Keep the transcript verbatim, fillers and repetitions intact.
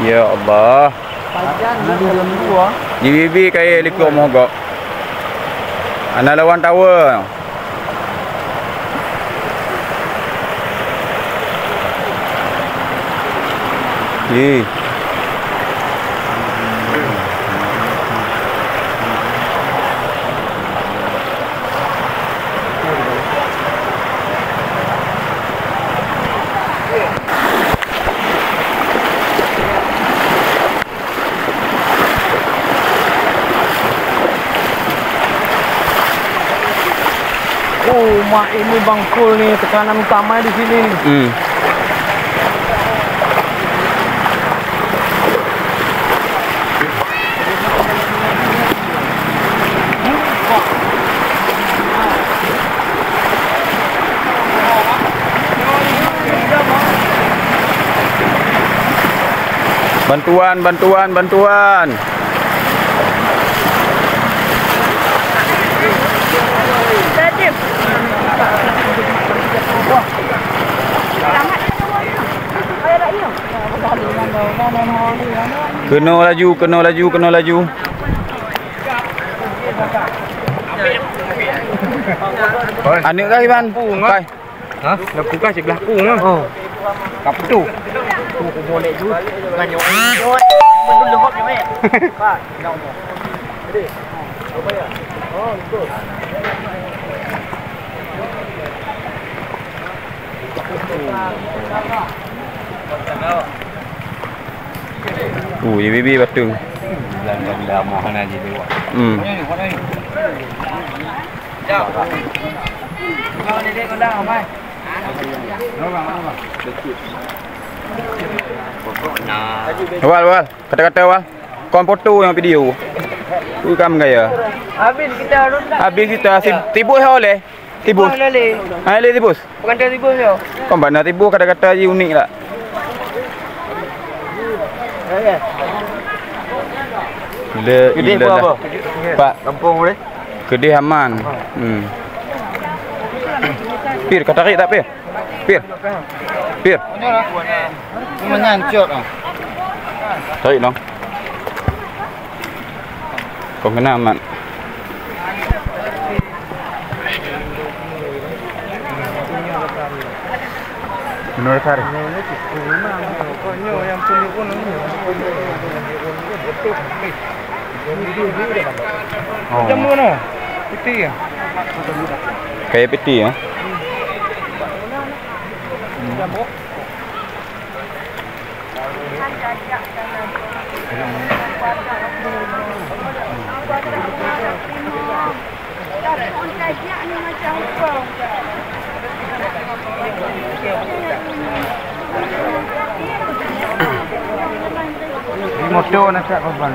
Ya Allah. Jibi-bi kayèe likot mogok. Hana lawan tawa. Ih. Oh, mak, ini Bang Kul ni tekanan utama di sini ni. Hmm. Bantuan, bantuan, bantuan. Keunoe laju, keunoe laju, keunoe laju. Aneuk kah, Iban? Kai. Ha? Dah buka sebelah ku, ha? Oh. Kap tu. Tu ku boleh ju. Bukan nyok. Nyok. Menurut lehok nyok, eh. Pak, nak omong. Oh, ya, bibi batu. Hmm. Wal, Wal. Kata-kata, Wal. Kon foto nyang video. Tu kam gaya. Habis kita ronda. Habis kita si-, tibus oleh. Tibus. Tibus oleh. Ha, oleh tibus. Bukan tibus yo. Kon bana tibus kata-kata ji unik lah. La ilaha. Pak. Kampung boleh? Keudeh aman. Hmm. Pir, ka tarik tak, Pir? Pir. Pir. Menyancok ah. Tarik dong. Kau kena aman. Menurut hari. Oh. Macam mana? Piti ya? Kayak piti ya? Di moto nak tak apa-apa.